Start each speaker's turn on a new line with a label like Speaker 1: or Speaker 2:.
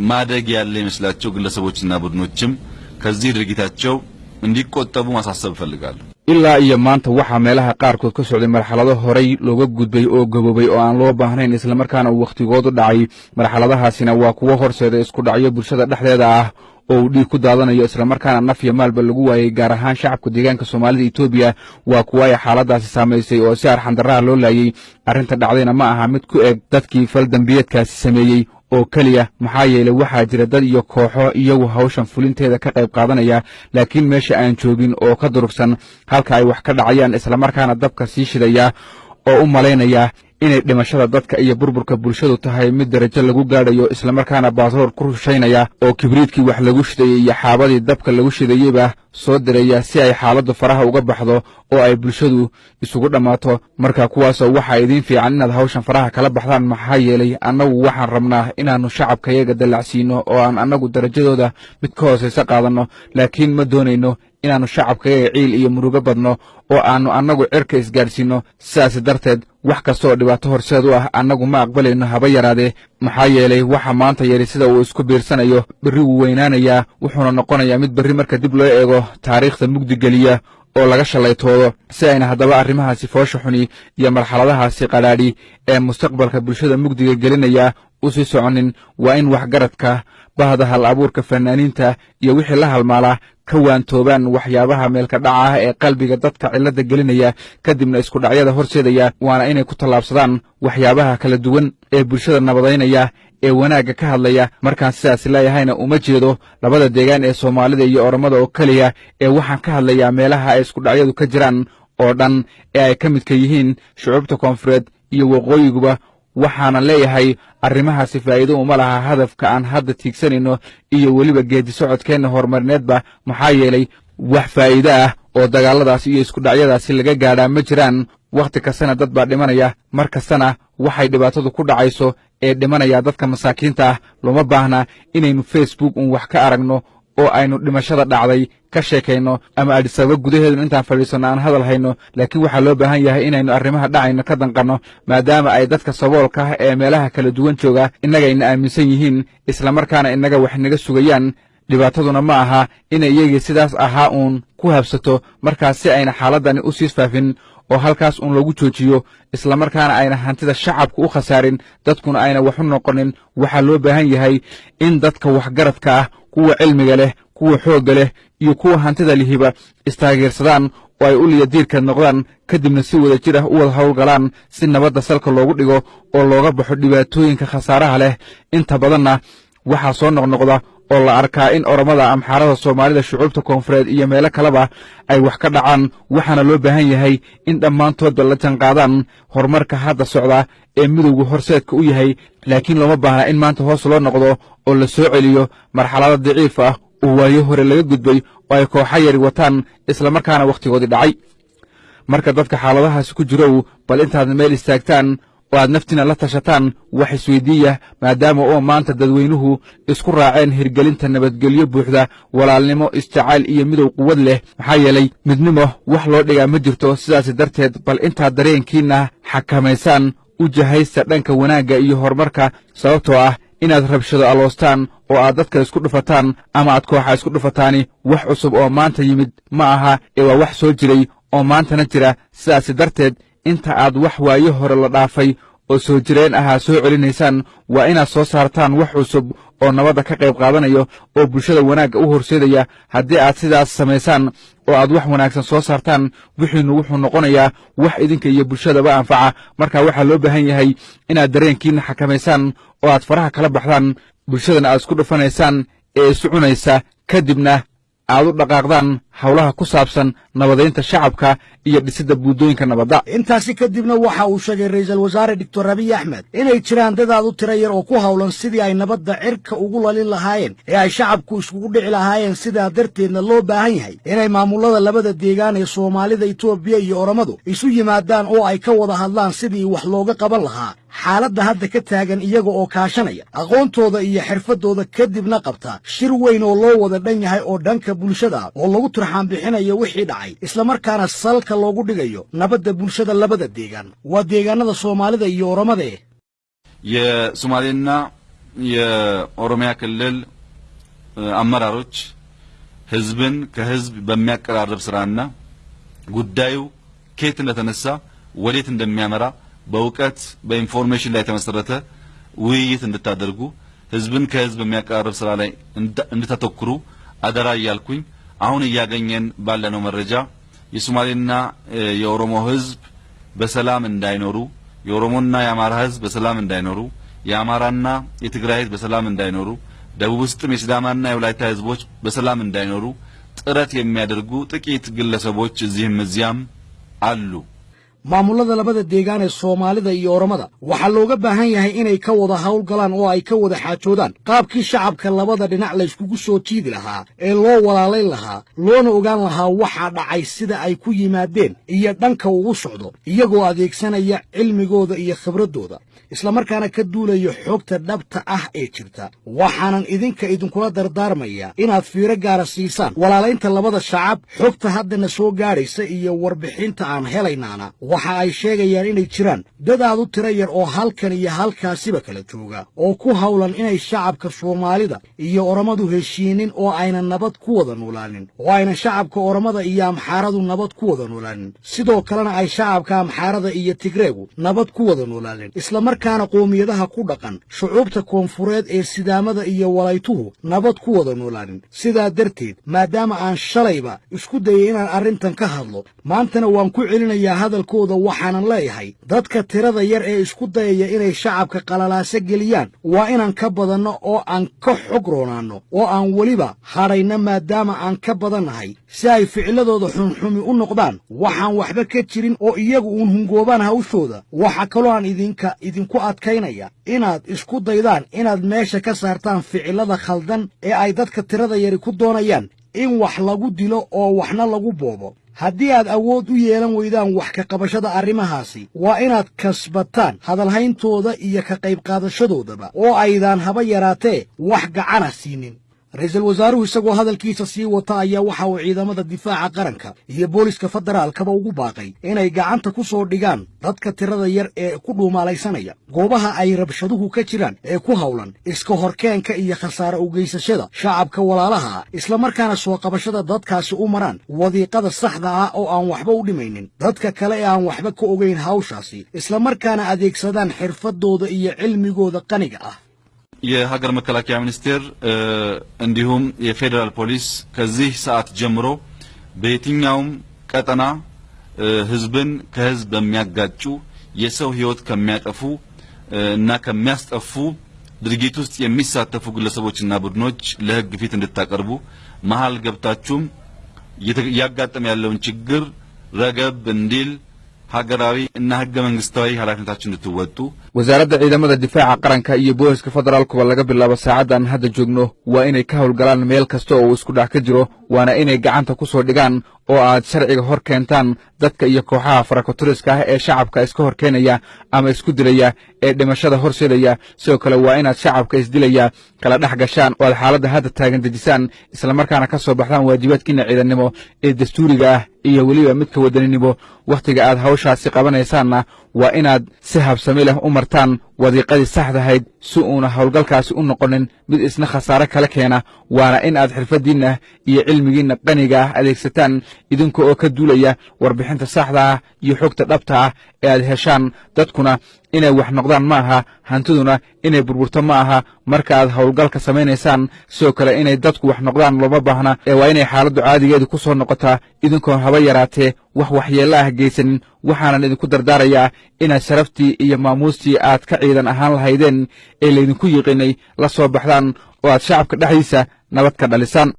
Speaker 1: ማደግ ያለ ይመስላቸው ግለሰቦችና ቡድኖችም ከዚህ ድርጊታቸው እንዲቆጠቡ ማሳሰብ እፈልጋለሁ።
Speaker 2: Ilaa iyo maanta waxaa meelaha qaarkood ka socday marxalado horay looga gudbay oo gaboobay oo aan loo baahnayn, islamarkaana uu wakhtigoodu dhacay. Marxaladahaasina waa kuwo horseeda isku dhacyo bulshada dhexdeeda ah oo uu dhiig ku daadanayo, islamarkaana naf iyo maalba lagu waayey. Gaar ahaan shacabka deegaanka Soomaalida Etoobiya waa kuwa ay xaaladaasi saamaysay oo si arxandarraha loo laayey. Arrinta dhacdayna ma aha mid ku eg dadkii fal dembiyeedkaasi sameeyey oo keliya, maxaa yeelay waxaa jira dad iyo kooxo iyagu hawshan fulinteeda ka qayb qaadanaya, laakiin meesha aan joogin oo ka durugsan halka ay wax ka dhacayaan, islamarkaana dabka sii shidaya oo u malaynaya inay dhimashada dadka iyo burburka bulshadu tahay mid darajo lagu gaadhayo, islamarkaana baatroor ku rushaynaya oo kibriidkii wax lagu shidayey iyo xaabadii dabka lagu shidayeyba soo diraya si ay xaaladdu faraha uga baxdo oo ay bulshadu isugu dhammaato. Marka kuwaasoo waxaa idiin fiican inaad hawshan faraha kala baxdaan, maxaa yeelay annagu waxaan rabnaa inaannu shacabkayaga dallacsiino oo aan annagu darajadooda mid ka hoosaysa qaadanno, laakiin ma doonayno inaannu shacabkayaga ciil iyo murugo badno oo aannu annagu cirka isgaadhsiinno. Sidaasi darteed wax kasta oo dhibaato horseed u ah annagu ma aqbalayno haba yaraadee, maxaa yeelay waxa maanta yari sida uu isku biirsanayo berri wuu weynaanayaa, wuxuuna noqonayaa mid berri marka dib loo eego taariikhda mugdi geliya oo laga shallaytoodo. Si ayna haddaba arrimahaasi foosha xuni iyo marxaladahaasi qadhaadhi ee mustaqbalka bulshada mugdiga gelinaya u sii soconin, waa in waxgaradka, bahda hal abuurka, fanaaniinta iyo wixii la halmaalaa ka waantoobaan waxyaabaha meelka dhaca ah ee qalbiga dadka cilladda gelinaya, kadibna isku dhacyada horseedaya. Waana inay ku tallaabsadaan waxyaabaha kala duwan ee bulshada nabadaynaya ee wanaagga ka hadlaya. Markaan sidaas leeyahayna uma jeedo labada deegaan ee Soomaalida iyo Oromada oo keliya, ee waxaan ka hadlayaa meelaha ay isku dhacyadu ka jiraan oo dhan ee ay ka midka yihiin shucuubta koonfureed iyo waqooyiguba. Waxaana leeyahay arrimahaasi faa'iido uma laha hadafka aan hadda tiigsanayno iyo weliba geedi socodkeenna horumarineedba, maxaa yeelay wax faa'iido ah oo dagaalladaasi iyo isku dhacyadaasi laga gaadhaa ma jiraan. Wakhti kastana dad baa dhimanaya, mar kastana waxay dhibaatadu ku dhacayso ee dhimanaya dadka masaakiinta ah. Looma baahna inaynu Facebook uun wax ka aragno oo aynu dhimashada dhacday ka sheekayno ama Adisababa gudaheedu intaan fadhiisanno aan hadal hayno, laakiin waxaa loo baahan yahay inaynu arrimaha dhacayno ka danqanno, maadaama ay dadka saboolka ah ee meelaha kala duwan jooga innagayna aaminsan yihiin, islamarkaana innaga wax naga sugayaan. Dhibaataduna ma aha inay iyagii sidaas ahaa uun ku habsato. Markaas si ayna xaaladdani u sii faafin oo halkaas uun lagu joojiyo, islamarkaana ayna hantida shacabku u khasaarin, dadkuna ayna wax u noqonin, waxaa loo baahan yahay in dadka waxgaradka ah, kuwa cilmiga leh, kuwa xoogga leh iyo kuwa hantida lihiba istaageersadaan oo ay uliya diirkeed noqdaan, kadibna si wada jir ah u wada howlgalaan si nabadda salka loogu dhigo oo looga baxo dhibaatooyinka khasaaraha leh. Inta badanna waxaa soo noqnoqda oo la arkaa in Oromada, Amxaarada, Soomaalida, shucuubta koonfureed iyo meelo kaleba ay wax ka dhacaan. Waxaana loo baahan yahay in dhammaantoodba la janqaadaan horumarka hadda socda ee midowga horseedka u yahay, laakiin looma baahna in maanta hoos loo noqdo oo la soo celiyo marxalado daciif ah oo waayo hore laga gudbay oo ay kooxo yari wataan, islamarkaana wakhtigoodii dhacay. Marka dadka xaaladahaasi ku jirow, bal intaad meel istaagtaan oo aad naftiina la tashataan, wax isweydiiya: maadaama oo maanta dadweynuhu isku raaceen hirgelinta nabadgelyo buuxda, walaalnimo, isjacayl iyo midow quwad leh, maxaa yeelay midnimo wax loo dhigaa ma jirto, sidaas darteed bal intaad dareenkiinna xakamaysaan u jahaysta dhanka wanaagga iyo horumarka, sababtoo ah inaad rabshado aloostaan oo aad dadka isku dhufataan ama aad kooxa isku dhufataani wax cusub oo maanta yimid ma aha ee waa wax soo jiray oo maantana jira. Sidaasi darteed inta aad wax waayo hore la dhaafay oo soo jireen ahaa soo celinaysaan, waa inaad soo saartaan wax cusub oo nabadda ka qayb qaadanayo oo bulshada wanaagga u horseedaya. Haddii aad sidaas samaysaan oo aad wax wanaagsan soo saartaan, wixiinu wuxuu noqonayaa wax idinka iyo bulshadaba anfaca. Marka waxaa loo baahan yahay inaad dareenkiinna xakamaysaan oo aad faraha kala baxdaan bulshadana aad isku dhufanaysaan ee isu cunaysa, kadibna aad u dhaqaaqdaan howlaha ku saabsan nabadaynta shacabka iyo dhisidda buuddooyinka nabadda.
Speaker 3: Intaasi kadibna waxa uu sheegay Ra'iisul Wasaare Doctor Abiy Axmed inay jiraan dad aad u tiro yar oo ku howlan sidii ay nabadda cirka ugu lalin lahaayeen ee ay shacabku iskugu dhici lahaayeen, sidaa darteedna loo baahan yahay inay maamulada labada deegaan ee Soomaalida Itoobiya iyo Oromadu isu yimaadaan oo ay ka wada hadlaan sidii wax looga qaban lahaa xaaladda hadda ka taagan, iyaga oo kaashanaya aqoontooda iyo xirfaddooda, kadibna qabta shir weyn oo loo wada dhan yahay oo dhanka bulshada oo lagu turxaan bixinayo wixii dhacay, islamarkaana salka loogu dhigayo nabadda bulshada labada deegaan, waa deegaanada Soomaalida iyo Oromade.
Speaker 1: የሶማሌና የኦሮሚያ ክልል አመራሮች ህዝብን ከህዝብ በሚያቀራርብ ስራና ጉዳዩ ከየት እንደተነሳ ወዴት እንደሚያመራ በእውቀት በ information ላይ የተመሰረተ ውይይት እንድታደርጉ ህዝብን ከህዝብ በሚያቀራርብ ስራ ላይ እንድታተኩሩ አደራ እያልኩኝ አሁን እያገኘን ባለነው መረጃ የሶማሌና የኦሮሞ ህዝብ በሰላም እንዳይኖሩ፣ የኦሮሞና የአማራ ህዝብ በሰላም እንዳይኖሩ፣ የአማራና የትግራይ ህዝብ በሰላም እንዳይኖሩ፣ ደቡብ ውስጥም የሲዳማና የወላይታ ህዝቦች በሰላም እንዳይኖሩ ጥረት የሚያደርጉ ጥቂት ግለሰቦች እዚህም እዚያም አሉ።
Speaker 3: Maamulada labada deegaan ee Soomaalida iyo Oromada waxaa looga baahan yahay inay ka wada howlgalaan oo ay ka wada xaajoodaan qaabkii shacabka labada dhinac layskugu soo jiidi lahaa ee loo walaalayn lahaa, loona ogaan lahaa waxaa dhacay sida ay ku yimaadeen iyo dhanka ugu socdo, iyagoo adeegsanaya cilmigooda iyo khibraddooda, islamarkaana ka duulaya xogta dhabta ah ee jirta. Waxaanan idinka idinkula dardaarmaya inaad fiiro gaara siisaan walaalaynta labada shacab. Xogta haddana soo gaadhaysa iyo warbixinta aan helaynaana waxa ay sheegayaan inay jiraan dad aad u tiro yar oo halkan iyo halkaasiba kala jooga oo ku hawlan inay shacabka Soomaalida iyo Oromadu heshiinin oo aynan nabad ku wada noolaanin, oo aynan shacabka Oromada iyo Amxaaradu nabad ku wada noolaanin, sidoo kalena ay shacabka Amxaarada iyo Tigreegu nabad ku wada noolaanin, islamarkaana qoomiyadaha ku dhaqan shucuubta koonfureed ee Sidaamada iyo Walaytuhu nabad ku wada noolaanin. Sidaa darteed, maadaama aan shalayba isku dayay inaan arrintan ka hadlo, maantana waan ku celinayaa hadalkooda. Waxaanan leeyahay, dadka tirada yar ee isku dayaya inay shacabka qalalaase geliyaan waa inaan ka badanno oo aan ka xog roonaanno oo aan weliba hadhayno, maadaama aan ka badannahay, si ay ficiladooda xunxumi u noqdaan waxaan waxba ka jirin oo iyagu uun hungoobaan hawshooda. Waxa kaloo aan idinka idinku adkaynaya inaad isku daydaan inaad meesha ka saartaan ficilada khaldan ee ay dadka tirada yari ku doonayaan in wax lagu dilo oo waxna lagu boobo. Haddii aad awood u yeelan weydaan wax ka qabashada arrimahaasi, waa inaad kasbataan hadalhayntooda iyo ka qayb qaadashadoodaba oo aydaan haba yaraatee wax gacana siinin. Ra-iisul wasaaruhu isagoo hadalkiisa sii wata ayaa waxa uu ciidamada difaaca qaranka iyo booliska federaalkaba ugu baaqay inay gacanta ku soo dhigaan dadka tirada yar ee ku dhuumaalaysanaya goobaha ay rabshaduhu ka jiraan ee ku hawlan iska horkeenka iyo khasaare ugeysashada shacabka walaalaha ah, islamarkaana soo qabashada dadkaasi u maraan wadiiqada saxda ah oo aan waxba u dhimaynin dadka kale ee aan waxba ka ogayn hawshaasi, islamarkaana adeegsadaan xirfadooda iyo cilmigooda qaniga ah.
Speaker 1: የሀገር መከላከያ ሚኒስቴር እንዲሁም የፌዴራል ፖሊስ ከዚህ ሰዓት ጀምሮ በየትኛውም ቀጠና ህዝብን ከህዝብ በሚያጋጩ፣ የሰው ህይወት ከሚያጠፉ እና ከሚያስጠፉ ድርጊት ውስጥ የሚሳተፉ ግለሰቦችና ቡድኖች ለህግ ፊት እንድታቀርቡ፣ መሀል ገብታችሁም እያጋጠመ ያለውን ችግር ረገብ እንዲል ሀገራዊ እና ህገ መንግስታዊ ኃላፊነታችሁን እንድትወጡ።
Speaker 2: Wasaaradda ciidamada difaaca qaranka iyo booliska federaalkuba laga bilaabo saacaddan hadda joogno waa inay ka howlgalaan meel kasta oo uu isku dhac ka jiro, waana inay gacanta ku soo dhigaan oo aad sharciga hor keentaan dadka iyo kooxaha farakoturiska ah ee shacabka iska hor keenaya ama isku dilaya ee dhimashada horseedaya. Sidoo kale waa inaad shacabka isdilaya kala dhex gashaan oo aad xaaladda hadda taagan dejisaan, islamarkaana ka soo baxdaan waajibaadkiina ciidannimo ee dastuuriga ah iyo weliba midka wadaninimo. Wakhtiga aad hawshaasi qabanaysaanna waa inaad si habsami leh u martaan wadiiqadii saxdahayd si uuna howlgalkaasi u noqonin mid isna khasaare kala keena, waana in aad xirfaddiinna iyo cilmigiinna qaniga ah adeegsataan idinka oo ka duulaya warbixinta saxda ah iyo xogta dhabta ah ee aad heshaan. Dadkuna inay wax noqdaan ma aha, hantiduna inay burburto ma aha marka aad howlgalka samaynaysaan. Sidoo kale inay dadku wax noqdaan looma baahna ee waa inay xaaladdu caadigeedu ku soo noqotaa idinkoon haba yaraatee wax waxyeello ah geysanin. Waxaanan idinku dardaarayaa inaad sharaftii iyo maamuustii aad ka ciidan ahaan lahaydeen ee laydinku yiqiinay la soo baxdaan oo aad shacabka dhexdiisa nabad ka dhalisaan.